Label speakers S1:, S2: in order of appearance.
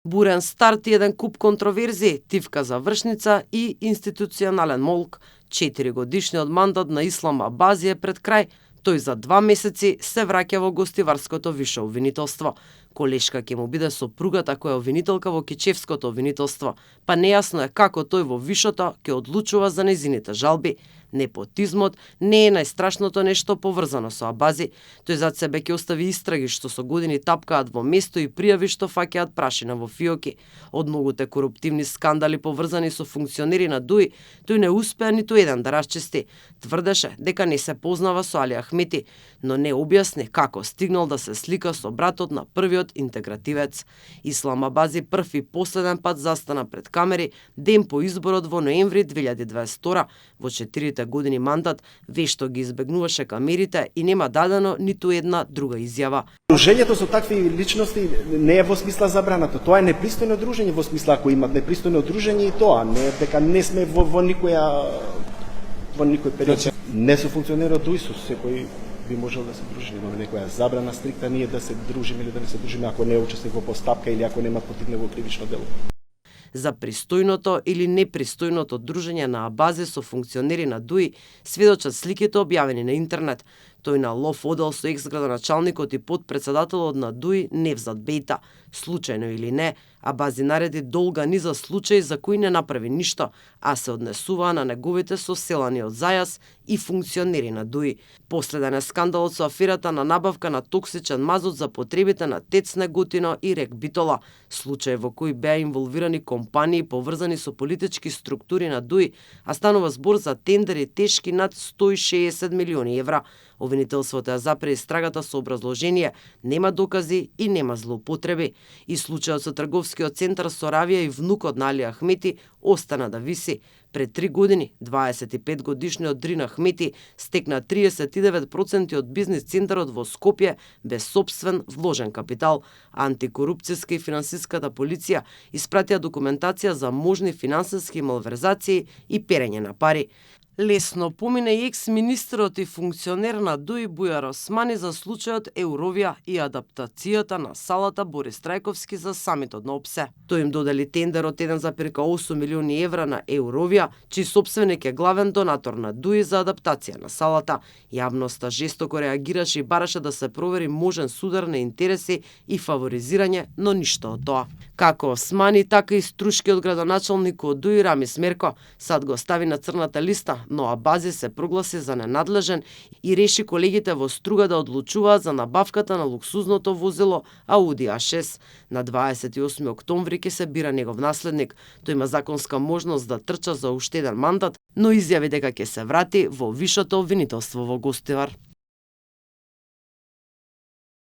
S1: Бурен старт и еден куп контроверзии, тивка завршница и институционален молк. 4-годишниот мандат на Ислам Абази е пред крај. Тој за 2 месеци се враќа во гостиварското висше обвинителство. Колешка ќе му биде сопругата која е обвинителка во Кичевското обвинителство, па нејасно е како тој во вишото ќе одлучува за нејзините жалби. Непотизмот не е најстрашното нешто поврзано со Абази. Тој зад себе ќе остави истраги што со години тапкаат во место и пријави што фаќаат прашина во фиоки. Од многуте коруптивни скандали поврзани со функционери на ДУИ, тој не успеа ниту еден да расчисти. Тврдеше дека не се познава со Али Ахмети, но не објасни како стигнал да се слика со братот на првиот интегративец. Ислам Абази прв и последен пат застана пред камери ден по изборот во ноември 2022 во 4 години мандат, вешто ги избегнуваше камерите и нема дадено ниту една друга изјава.
S2: Дружењето со такви личности не е во смисла забрането. Тоа е непристојно дружење во смисла ако имат непристојно дружење и тоа, не дека не сме во никој период. Не со функционерот до Исус, секој би можел да се дружи, имаме некоја забрана стрикта ние да се дружиме или да не се дружиме ако не е учесник во постапка или ако нема потикнало кривично дело.
S1: За пристојното или непристојното дружење на Абази со функционери на ДУИ сведочат сликите објавени на интернет. Тој на лов одел со екс-градоначалникот и подпредседателот на ДУИ Невзат Бејта. Случајно или не, Абази нареди долга низа случаи за кои не направи ништо, а се однесуваа на неговите соселани од Зајас и функционери на ДУИ. Последен е скандалот со аферата на набавка на токсичен мазот за потребите на ТЕЦ Неготино и РЕК Битола, случај во кој беа инволвирани компании поврзани со политички структури на ДУИ, а станува збор за тендери тешки над 160 милиони евра. Обвинителството ја запре истрагата со образложение нема докази и нема злоупотреби. И случајот со трговскиот центар Соравија и внукот на Али Ахмети остана да виси. Пред 3 години, 25 годишниот Дрин Ахмети стекна 39% од бизнис центарот во Скопје без сопствен вложен капитал. Антикорупцијска и финансиската полиција испратија документација за можни финансиски малверзации и перење на пари. Лесно помине и екс-министрот и функционер на ДУИ Бујар Османи за случајот Евровија и адаптацијата на салата Борис Трајковски за самитот на ОПСЕ. Тој им додели тендер од 1,8 милиони евра на Евровија, чиј сопственик е главен донатор на ДУИ за адаптација на салата. Јавноста жестоко реагираше и бараше да се провери можен судар на интереси и фаворизирање, но ништо од тоа. Како Османи, така и струшкиот градоначалник од ДУИ Рамис Мерко сад го стави на црната листа, но Абази се прогласи за ненадлежен и реши колегите во Струга да одлучуваат за набавката на луксузното возило Ауди А6. На 28 октомври ќе се бира негов наследник. Тој има законска можност да трча за уште еден мандат, но изјави дека ќе се врати во вишето обвинителство во Гостивар.